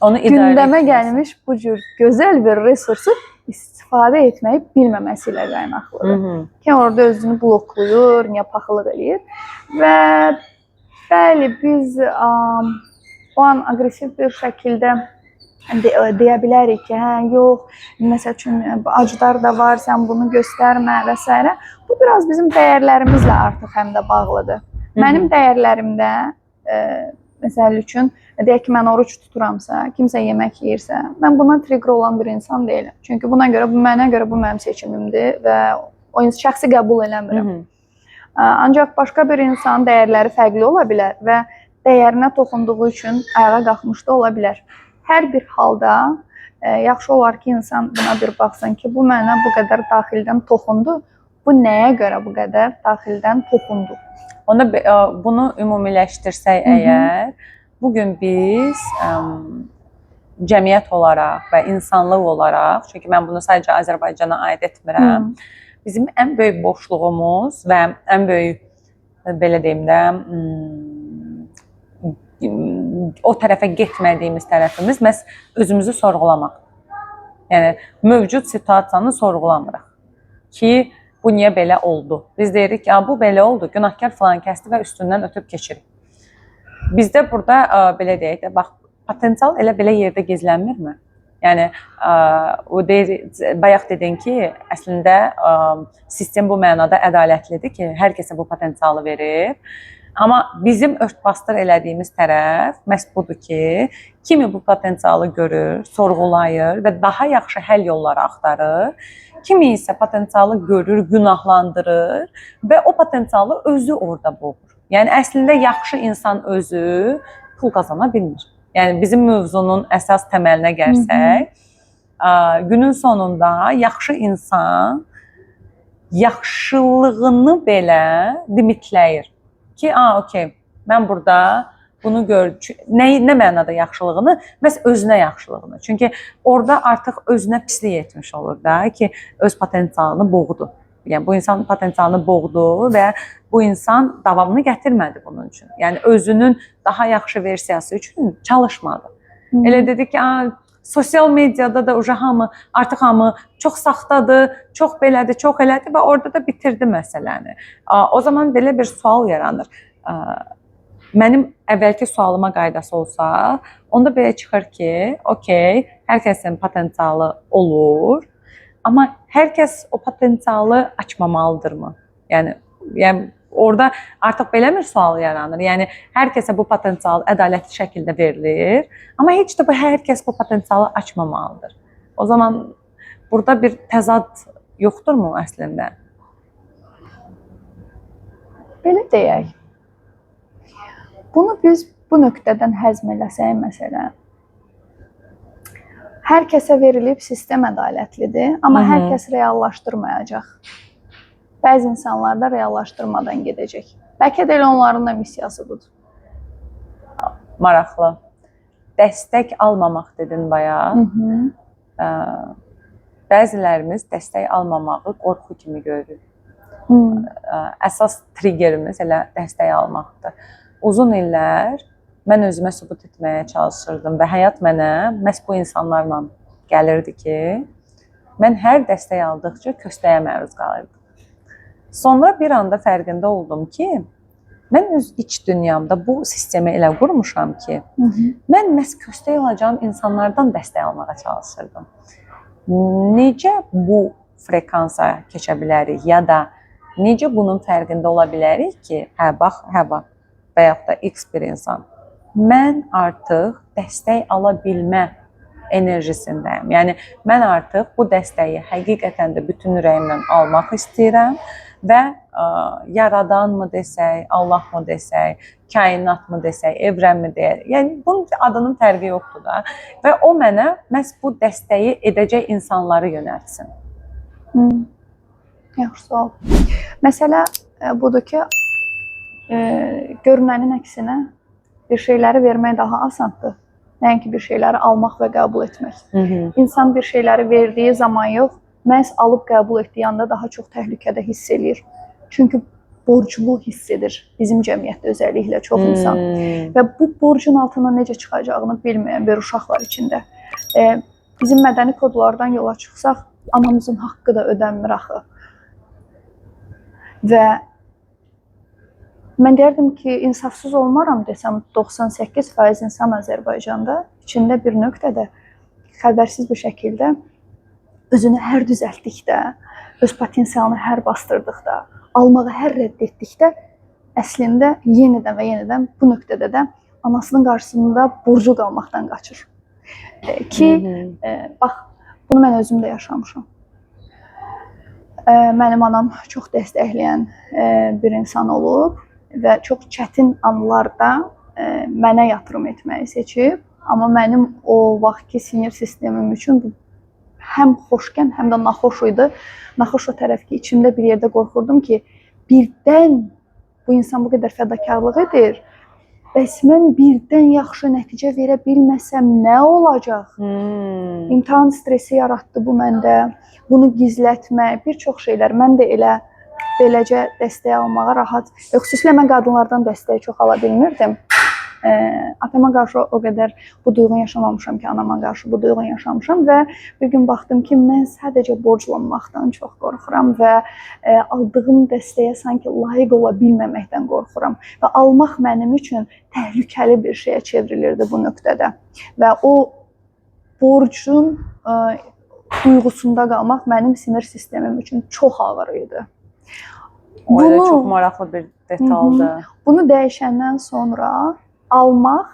Speaker 1: Onu idarə
Speaker 2: gündəmə
Speaker 1: etməsi.
Speaker 2: gəlmiş bu cür gözəl bir resursu istifadə etməyi bilməməsi ilə qaynaqlıdır. Ki orada özünü bloklayır, niyə paxıllıq eləyir və bəli biz o an aqressiv bir şəkildə deyə bilərik ki, hə, yox, məsəl üçün acılar da var, sən bunu göstərmə və s. Bu biraz bizim dəyərlərimizlə artıq həm də bağlıdır. Mənim dəyərlərimdə məsəl üçün deyək ki, mən oruc tuturamsa, kimsə yemək yeyirsə, mən buna trigger olan bir insan deyiləm. Çünki buna görə bu mənə görə bu mənim seçimimdir və o şəxsi qəbul eləmirəm. Ancaq başqa bir insanın dəyərləri fərqli ola bilər və dəyərinə toxunduğu üçün ayağa qalxmış da ola bilər. Hər bir halda yaxşı olar ki, insan buna bir baxsın ki, bu mənə bu qədər daxildən toxundu. Bu nəyə görə bu qədər daxildən toxundu?
Speaker 1: Onda bunu ümumiləşdirsək əgər, bugün biz cəmiyyət olaraq və insanlıq olaraq, çünki mən bunu sadəcə Azərbaycana aid etmirəm, bizim ən böyük boşluğumuz və ən böyük belə deyim də o tərəfə getmədiyimiz tərəfimiz məhz özümüzü sorğulamaq. Yəni mövcud situasiyanı sorğulamırıq ki, bu niyə belə oldu? Biz deyirik ki, bu belə oldu, günahkar filan kəsdi və üstündən ötüb keçirik. Bizdə burada belə deyək də, bax, potensial elə belə yerdə gizlənmirmi? Yəni o deyir, bayaq dedin ki, əslində sistem bu mənada ədalətlidir ki, hər kəsə bu potensialı verir. Amma bizim ört-basdır elədiyimiz tərəf məhz budur ki, kimi bu potensialı görür, sorğulayır və daha yaxşı həll yolları axtarır. Kimi isə potensialı görür, günahlandırır və o potensialı özü orada boğur. Yəni əslində yaxşı insan özü pul qazana bilmir. Yəni bizim mövzunun əsas təməlinə gəlsək, günün sonunda yaxşı insan yaxşılığını belə limitləyir. Ki, okey, mən burada bunu gör, nə mənada yaxşılığını? Məhz özünə yaxşılığını. Çünki orada artıq özünə pislik etmiş olur da ki, öz potensialını boğdu. Yəni bu insan potensialını boğdu və bu insan davamını gətirmədi bunun üçün. Yəni özünün daha yaxşı versiyası üçün çalışmadı. Elə dedi ki, sosial mediada da uca hamı, artıq hamı çox saxtadır, çox belədir, çox elədir və orada da bitirdi məsələni. O zaman belə bir sual yaranır. Mənim əvvəlki sualıma qaydası olsa, onda belə çıxır ki, okey, hər kəsin potensialı olur, amma hər kəs o potensialı açmamalıdırmı? Yəni orada artıq belə bir sual yaranır. Yəni hər kəsə bu potensial ədalətli şəkildə verilir, amma heç də bu hər kəs bu potensialı açmamalıdır. O zaman burada bir təzad yoxdurmu əslində?
Speaker 2: Belə deyək. Bunu biz bu nöqtədən həzm eləsək məsələn, hər kəsə verilib sistem ədalətlidir, amma hər kəs reallaşdırmayacaq. Bəzi insanlar da reallaşdırmadan gedəcək. Bəlkə də elə onların da missiyası budur.
Speaker 1: Maraqlı. Dəstək almamaq dedin bayaq. Bəzilərimiz dəstək almamağı qorxu kimi görürük. Əsas triggerimiz elə dəstək almaqdır. Uzun illər mən özümə sübut etməyə çalışırdım və həyat mənə məhz bu insanlarla gəlirdi ki, mən hər dəstək aldıqca köstəyə məruz qalırdım. Sonra bir anda fərqində oldum ki, mən öz iç dünyamda bu sistemi elə qurmuşam ki, mən məhz köstək alacağım insanlardan dəstək almağa çalışırdım. Necə bu frekansa keçə bilərik ya da Necə bunun fərqində ola bilərik ki, hə bax, hə bax və yaxud da X bir insan. Mən artıq dəstək ala bilmə enerjisindəyəm. Yəni mən artıq bu dəstəyi həqiqətən də bütün ürəyimlə almaq istəyirəm və yaradan mı desək, Allah mı desək, kainat mı desək, evrən mi deyək, yəni bunun adının fərqi yoxdur da. Və o mənə məhz bu dəstəyi edəcək insanları yönəltsin.
Speaker 2: Yaxşı sual. Məsələ budur ki, görünənin əksinə bir şeyləri vermək daha asandır. Nəinki bir şeyləri almaq və qəbul etmək. İnsan bir şeyləri verdiyi zaman yox, məhz alıb qəbul etdiyi anda daha çox təhlükədə hiss eləyir. Çünki borclu hiss edir bizim cəmiyyətdə özəlliklə çox insan. Və bu borcun altından necə çıxacağını bilməyən bir uşaq var içində. Bizim mədəni kodlardan yola çıxsaq, anamızın haqqı da ödənmir axı. Və mən deyərdim ki, insafsız olmaram desəm 98% insan Azərbaycanda içində bir nöqtədə xəbərsiz bir şəkildə özünü hər düzəltdikdə, öz potensialını hər bastırdıqda, almağı hər rədd etdikdə əslində yenidən və yenidən bu nöqtədə də anasının qarşısında borcu qalmaqdan qaçır. Ki, bax, bunu mən özüm də yaşamışam. Mənim anam çox dəstəkləyən bir insan olub və çox çətin anlarda mənə yatırım etməyi seçib. Amma mənim o vaxtki sinir sistemim üçün bu həm xoşkən, həm də naxoş idi. Naxoş o tərəf ki, içimdə bir yerdə qorxurdum ki, birdən bu insan bu qədər fədakarlıq edir. Bəs mən birdən yaxşı nəticə verə bilməsəm nə olacaq? İmtahan stresi yaratdı bu məndə. Bunu gizlətmək, bir çox şeylər. Mən də elə beləcə dəstək almağa rahat. Xüsusilə mən qadınlardan dəstəyi çox ala bilmirdim. Atama qarşı o qədər bu duyğunu yaşamamışam ki, anama qarşı bu duyğunu yaşamışam və bir gün baxdım ki, mən sadəcə borclanmaqdan çox qorxuram və aldığım dəstəyə sanki layiq ola bilməməkdən qorxuram və almaq mənim üçün təhlükəli bir şeyə çevrilirdi bu nöqtədə və o borcun duyğusunda qalmaq mənim sinir sistemim üçün çox ağır idi.
Speaker 1: O elə çox maraqlı bir detaldır.
Speaker 2: Bunu dəyişəndən sonra almaq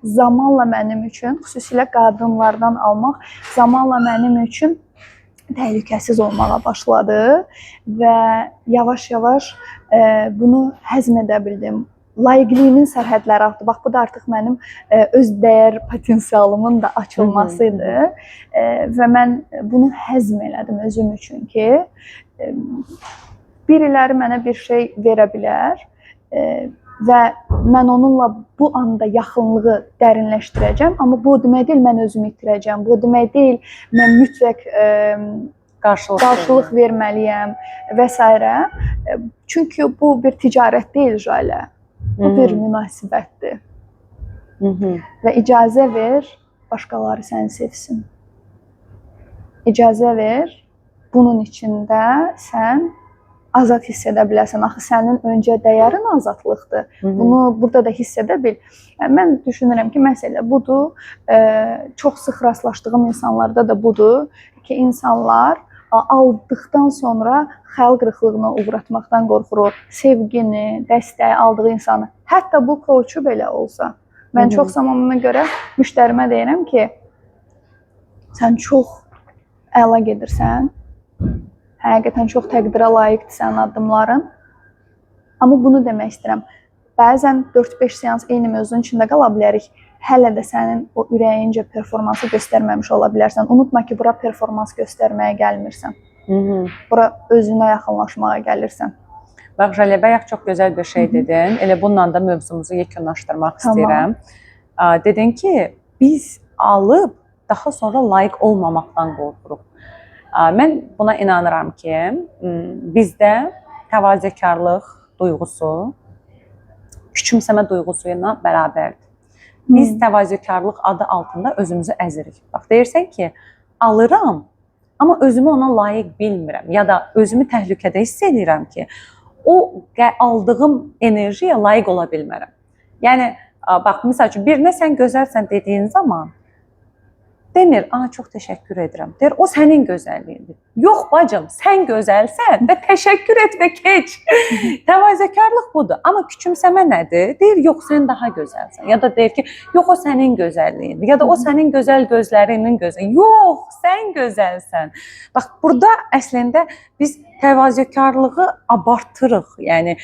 Speaker 2: zamanla mənim üçün, xüsusilə qadınlardan almaq zamanla mənim üçün təhlükəsiz olmağa başladı və yavaş-yavaş bunu həzm edə bildim. Layiqliyimin sərhədləri artdı. Bax, bu da artıq mənim öz dəyər potensialımın da açılması idi. Və mən bunu həzm elədim özüm üçün ki, biriləri mənə bir şey verə bilər və mən onunla bu anda yaxınlığı dərinləşdirəcəm, amma bu o demək deyil mən özümü itirəcəm. Bu o demək deyil mən mütləq qarşılıq verməliyəm və s. Çünki bu bir ticarət deyil, Jalə. Bu bir münasibətdir. Və icazə ver başqaları səni sevsin. İcazə ver bunun içində sən azad hiss edə bilərsən. Axı sənin öncə dəyərin azadlıqdır. Bunu burada da hiss edə bil. Yəni, mən düşünürəm ki, məsələ budur. Çox sıx rastlaşdığım insanlarda da budur ki, insanlar aldıqdan sonra xəyal qırıqlığına uğratmaqdan qorxur. Sevgini, dəstəyi aldığı insanı. Hətta bu coachu belə olsa. Mən çox zaman buna görə müştərimə deyirəm ki, sən çox əla gedirsən. Həqiqətən çox təqdirə layiqdir sənin addımların. Amma bunu demək istəyirəm. Bəzən 4-5 seans eyni mövzunun içində qala bilərik. Hələ də sənin o ürəyincə performansı göstərməmiş ola bilərsən. Unutma ki, bura performans göstərməyə gəlmirsən. Bura özünə yaxınlaşmağa gəlirsən.
Speaker 1: Bax, Jalə, bayaq çox gözəl bir şey dedin. Elə bununla da mövzumuzu yekunlaşdırmaq istəyirəm. Dedin ki, biz alıb daha sonra layiq olmamaqdan qorxuruq. Mən buna inanıram ki, bizdə təvazökarlıq duyğusu küçümsəmə duyğusu ilə bərabərdir. Biz təvazökarlıq adı altında özümüzü əzirik. Bax, deyirsən ki, alıram, amma özümü ona layiq bilmirəm ya da özümü təhlükədə hiss edirəm ki, o aldığım enerjiyə layiq ola bilmərəm. Yəni, bax, misal üçün, birinə sən gözəlsən dediyin zaman Demir, "A, çox təşəkkür edirəm." Deyir, "O sənin gözəlliyindir." Yox bacım, sən gözəlsən və təşəkkür et və keç. Təvazökarlıq budur. Amma küçümsəmə nədir? Deyir, "Yox, sən daha gözəlsən." Ya da deyir ki, "Yox, o sənin gözəlliyindir." Ya da o sənin gözəl gözlərinin gözəl. Yox, sən gözəlsən. Bax, burada əslində biz təvazökarlığı abartırıq. Yəni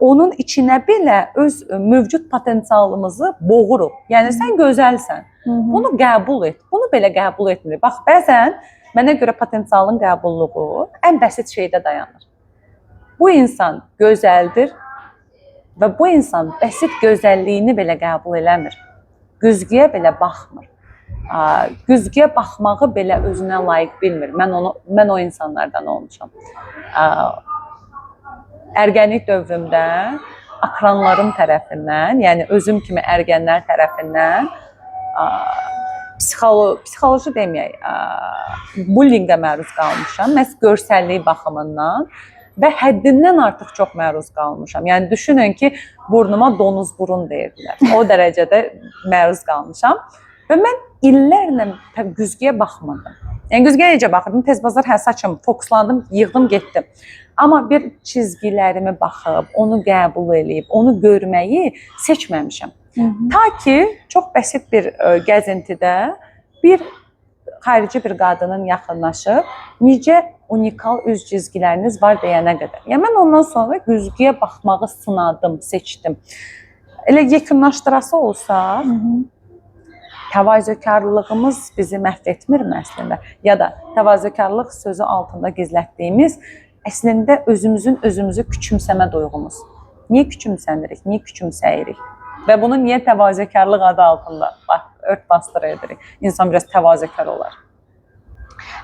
Speaker 1: onun içinə belə öz mövcud potensialımızı boğuruq. Yəni sən gözəlsən. Bunu qəbul et. Bunu belə qəbul etmirik. Bax, bəzən mənə görə potensialın qəbulluğu ən bəsit şeydə dayanır. Bu insan gözəldir və bu insan bəsit gözəlliyini belə qəbul eləmir. Güzgüyə belə baxmır. Güzgüyə baxmağı belə özünə layiq bilmir. Mən o insanlardan olmuşam. Ərgənlik dövrümdə akranlarım tərəfindən, yəni özüm kimi ərgənlər tərəfindən psixoloji deməyək, bullyinqə məruz qalmışam, məhz görsəllik baxımından və həddindən artıq çox məruz qalmışam. Yəni düşünün ki, burnuma donuz burun deyirdilər. O dərəcədə məruz qalmışam və mən illərlə güzgüyə baxmadım. Yəni güzgüyə necə baxırdım? Tez bazar, hə, saçım, fokuslandım, yığdım, getdim. Amma bir çizgilərimi baxıb, onu qəbul eləyib, onu görməyi seçməmişəm. Ta ki, çox bəsit bir gəzintidə bir xarici bir qadının yaxınlaşıb, necə unikal üz cizgiləriniz var deyənə qədər. Yəni mən ondan sonra güzgüyə baxmağı sınadım, seçdim. Elə yekunlaşdırası olsaq, təvazökarlığımız bizi məhv etmirmi əslində? Ya da təvazökarlıq sözü altında gizlətdiyimiz əslində özümüzün özümüzü küçümsəmə duyğumuz. Niyə küçümsənirik? Niyə küçümsəyirik? Və bunu niyə təvazökarlıq adı altında bax, ört bastır edirik? İnsan biraz təvazökar olar.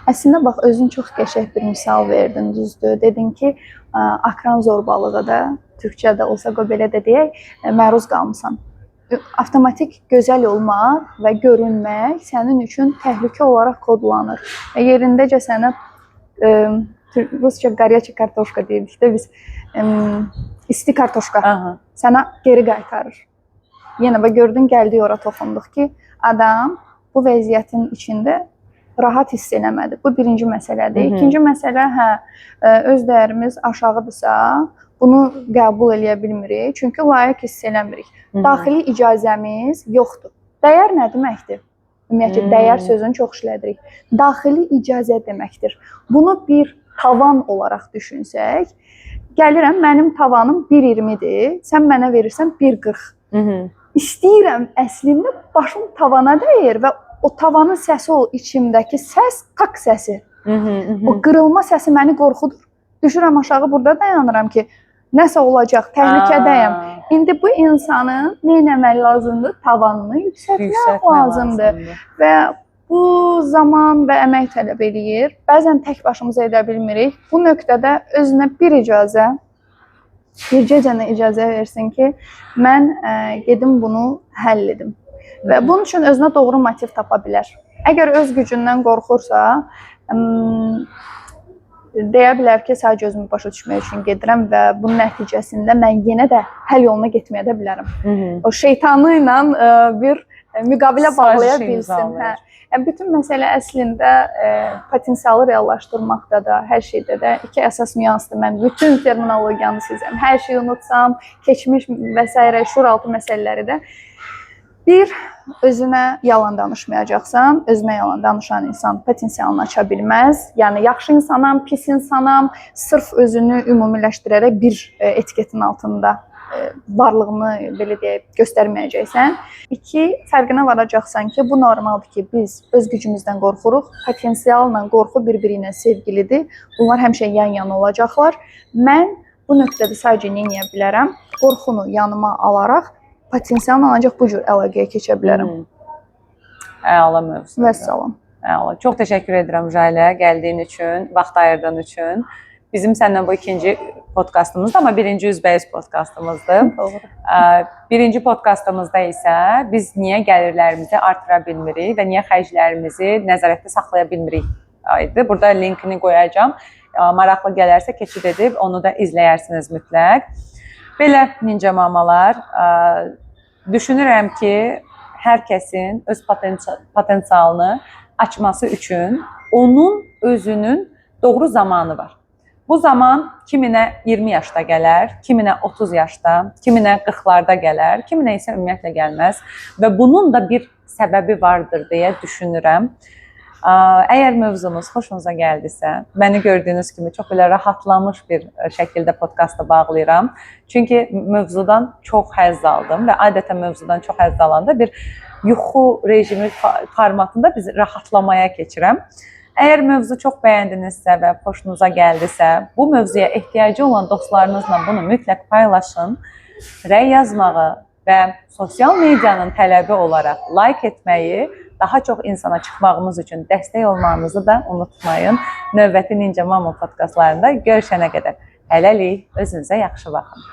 Speaker 2: Əslində bax, özün çox qəşəng bir misal verdin, düzdür. Dedin ki, akran zorbalığı da, türkcədə olsa qoy belə də deyək, məruz qalmısan. Avtomatik gözəl olmaq və görünmək sənin üçün təhlükə olaraq kodlanır. Və yerindəcə sənə rusca горячая kartoşka deyirdik də biz, isti kartoşka sənə geri qaytarır. Yenə bax gördün, gəldik ora toxunduq ki, adam bu vəziyyətin içində rahat hiss eləmədi. Bu birinci məsələdir. İkinci məsələ, hə, öz dəyərimiz aşağıdırsa, bunu qəbul eləyə bilmirik. Çünki layiq hiss eləmirik. Daxili icazəmiz yoxdur. Dəyər nə deməkdir? Ümumiyyətlə dəyər sözünü çox işlədirik. Daxili icazə deməkdir. Bunu bir tavan olaraq düşünsək, gəlirəm, mənim tavanım 1.20-dir, sən mənə verirsən 1.40. İstəyirəm əslində başım tavana dəyir və o tavanın səsi, o içimdəki səs, tak səsi. O qırılma səsi məni qorxudur. Düşürəm aşağı, burada dayanıram ki, nəsə olacaq, təhlükədəyəm. İndi bu insanın nə etməli lazımdır? Tavanını yüksəltmək lazımdır. Və bu zaman və əmək tələb eləyir. Bəzən tək başımıza edə bilmirik. Bu nöqtədə özünə bir icazə, bircə dənə icazə versin ki, mən gedim bunu həll edim. Və bunun üçün özünə doğru motiv tapa bilər. Əgər öz gücündən qorxursa, deyə bilər ki, sadəcə özümü başa düşmək üçün gedirəm və bunun nəticəsində mən yenə də həll yoluna getməyə də bilərəm. O şeytanı ilə bir müqavilə bağlaya bilsin. Hə. Yəni bütün məsələ əslində potensialı reallaşdırmaqda da, hər şeydə də iki əsas nüansdır. Mən bütün terminologiyanı sizəm. Hər şeyi unutsam, keçmiş və sairə şuuraltı məsələləri də. Bir, özünə yalan danışmayacaqsan. Özünə yalan danışan insan potensialını aça bilməz. Yəni yaxşı insanam, pis insanam, sırf özünü ümumiləşdirərək bir etiketin altında varlığını belə deyək, göstərməyəcəksən. İki, fərqinə varacaqsan ki, bu normaldır ki, biz öz gücümüzdən qorxuruq. Potensialla qorxu bir-biri ilə sevgilidir. Bunlar həmişə yan-yana olacaqlar. Mən bu nöqtədə sadəcə nə edə bilərəm? Qorxunu yanıma alaraq potensialla ancaq bu cür əlaqəyə keçə bilərəm.
Speaker 1: Əla mövzu.
Speaker 2: Vəssalam.
Speaker 1: Əla. Çox təşəkkür edirəm Jalə, gəldiyin üçün, vaxt ayırdığın üçün. Bizim səninlə bu ikinci podkastımızdır, amma birinci üzbəüz podkastımızdır.
Speaker 2: Doğru.
Speaker 1: Birinci podkastımızda isə biz niyə gəlirlərimizi artıra bilmirik və niyə xərclərimizi nəzarətdə saxlaya bilmirik idi. Burada linkini qoyacağam. Maraqlı gələrsə keçid edib onu da izləyərsiniz mütləq. Belə ninja mamalar, düşünürəm ki, hər kəsin öz potensialını açması üçün onun özünün doğru zamanı var. Bu zaman kiminə 20 yaşda gələr, kiminə 30 yaşda, kiminə 40-larda gələr, kiminə isə ümumiyyətlə gəlməz və bunun da bir səbəbi vardır deyə düşünürəm. Əgər mövzumuz xoşunuza gəldisə, məni gördüyünüz kimi çox belə rahatlamış bir şəkildə podkastı bağlayıram. Çünki mövzudan çox həzz aldım və adətən mövzudan çox həzz alanda bir yuxu rejimi formatında biz rahatlamaya keçirəm. Əgər mövzu çox bəyəndinizsə və xoşunuza gəldisə, bu mövzuya ehtiyacı olan dostlarınızla bunu mütləq paylaşın. Rəy yazmağı və sosial medianın tələbi olaraq like etməyi, daha çox insana çıxmağımız üçün dəstək olmağınızı da unutmayın. Növbəti Ninja Mama podkastlarında görüşənə qədər hələlik özünüzə yaxşı baxın.